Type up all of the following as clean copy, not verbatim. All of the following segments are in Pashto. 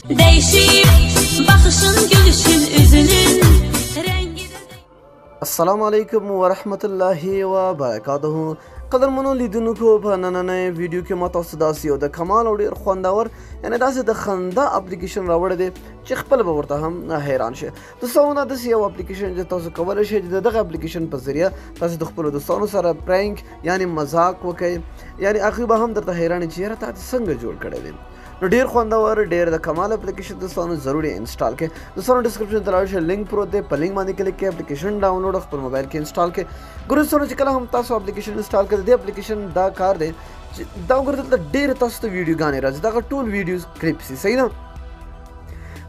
Değişip bakışın gülüşün üzünün rengi de. السلام علیکم ورحمت الله وبرکاته. قدرمنو لیدونکو، په نننۍ ویډیو کې ما تاسو داسې یو د کمال او ډېر خوندور، یعنې داسې د خندا اپلیکیشن راوړی دی چې خپل به ورته هم حیران شئ. دوستانو، دا داسې یو اپلیکیشن چې تاسو کولی شئ چې د دغه اپلیکیشن په ذریعه تاسو د خپلو دوستانو سره پرانک یعنې مذاق وکړئ، یعنې هغوی به هم درته حیران چې یاره تا څنګه جوړ کړی دی. نو ډیر خوندور، ډیر د کمال اپلیکیشن دوستانو، ضرور یې انسټال کړئ. دوستانو، ډسکرپشن ته لاړ شئ، لینک پروت دی، په لینک باندې کلیک کړئ، اپلیکیشن ډاونلوډ خپل موبایل کې انسټال کړئ. ګورئ دوستانو، چې کله هم تاسو اپلیکیشن انسټال کړئ، د دې اپلیکیشن دا کار دی چې دا وګورئ، دلته ډېر تاسو ته ویډیوګانې راځي، دغه ټول ویډیوز کلیپس دي، صحیح ده؟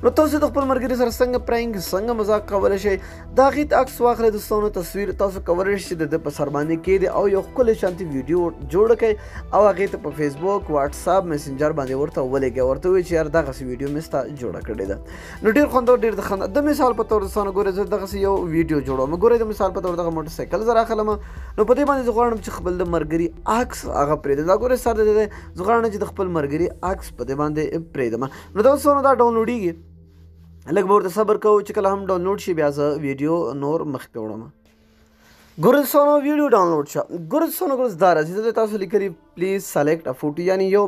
نو تاسو د خپل ملګري سره څنګه پرانک، څنګه مذاق کولی شئ، د هغې ته عکس واخلئ دوستانو، تصویر تاسو کولی شئ چې د ده په سر باندې کښېږدئ او یو ښکلې شانتي ویډیو جوړه کړئ او هغې ته په فیسبوک، واتساپ، میسنجر باندې ورته ولېږئ، ورته ووایئ چې یار دغسې ویډیو مې ستا جوړه کړې ده. نو ډېر خوندور، ډېر د خندا. د مثال په تور دوستانو، ګورئ زه دغسې یو ویډیو جوړوم. ګورئ، د مثال په تور دغه موټرسایکل زه راخلم، نو په دې باندې زه غواړم چې خپل د ملګري عکس هغه پرېږدم. دا ګورئ سر دې دی، زه غواړم چې د خپل ملګري عکس په دې باندې پرېږدم. نو دوستانو، دا ډاونلوډېږي، لږ به ورته صبر کوو چې کله هم ډاونلوډ شي بیا زه ویډیو نور مخکې وړم. ګورئ دوستانو، ویډیو ډاونلوډ شوه. ګورئ دوستانو، ګورئ دا راځي، دلته تاسو لیکلي پلیز سلیکټ ا فوټو، یعنې یو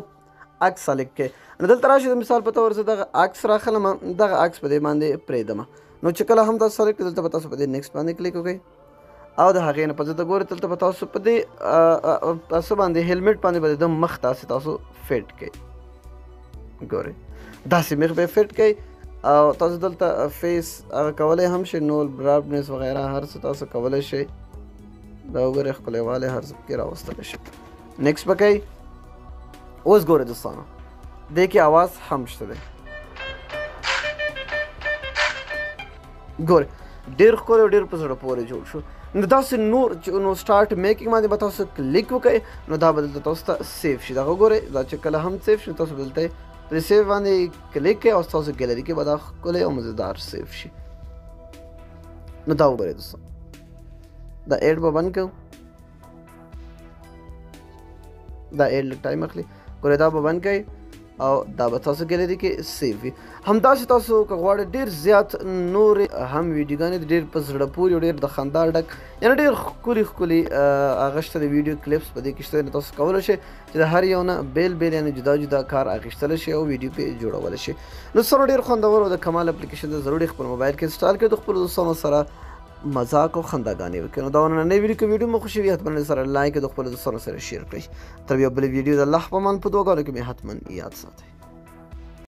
عکس سلیکټ کړئ. نو دلته راشئ، د مثال په تور زه دغه عکس راخلم، دغه عکس په دې باندې پرېږدم. نو چې کله هم تاسو سلیکټ کړئ، دلته به تاسو په دې نیکسټ باندې کلیک وکړئ او د هغې نه پس دلته ګورئ، دلته به تاسو په دې څه باندې هیلمټ باندې به د مخ تاسې تاسو فټ کړئ. ګورئ داسې مخ به یې فټ کړئ او تاسو دلته فیس هغه کولی هم شئ، نور برایټنس وغیره هر څه تاسو کولی شئ. دا وګورئ، ښکلیوالی هر څه پکې راوستلی شئ. نیکسټ به کوئ. اوس ګورئ دوستانو، دې کې اواز هم شته دی. ګورئ ډېر ښکلی او ډېر په زړه پورې جوړ شو. نو داسې نور چې نو سټارټ میکینګ باندې به تاسو کلیک وکړئ، نو دا به دلته تاسو ته سیف شي. دغه وګورئ، دا چې کله هم سیف شي تاسو به دلته په سیف باندې کلیک کړئ او ستاسو ګیلري کې به دا ښکلی او مزیدار سیف شي. نو دا وګورئ دوستان، دا ایډ به بند کړو، دا ایډ لږ ټایم اخلي. ګورئ دا به بند کړئ او دا به تاسو ګیلري کې سیف وي. همداسې تاسو که غواړئ ډېر زیات نورې هم ویډیوګانې ډېر په زړه پورې او ډېر د خندا ډک، یعنې ډېر ښکلي ښکلي هغه شته د ویډیو کلیپس په دې کې شته. نو تاسو کولی شئ چې د هر یو نه بېل بېل یعنې جدا جدا کار اخیستلی شئ او ویډیو پرې جوړولی شئ. نو سره ډېر خوندور او د کمال اپلیکیشن ده، ضرور یې خپل موبایل کې انسټال کړئ، د خپلو دوستانو سره مذاق او خنداګانې وکړئ. نو دا نننۍ ویډیو، که ویډیو مو خوښه وي حتما سره لایک او د خپلو دوستانو سره شیر کړئ. تر یو بلې ویډیو د الله په امان، په دعاګانو کې مې حتما یاد ساتئ.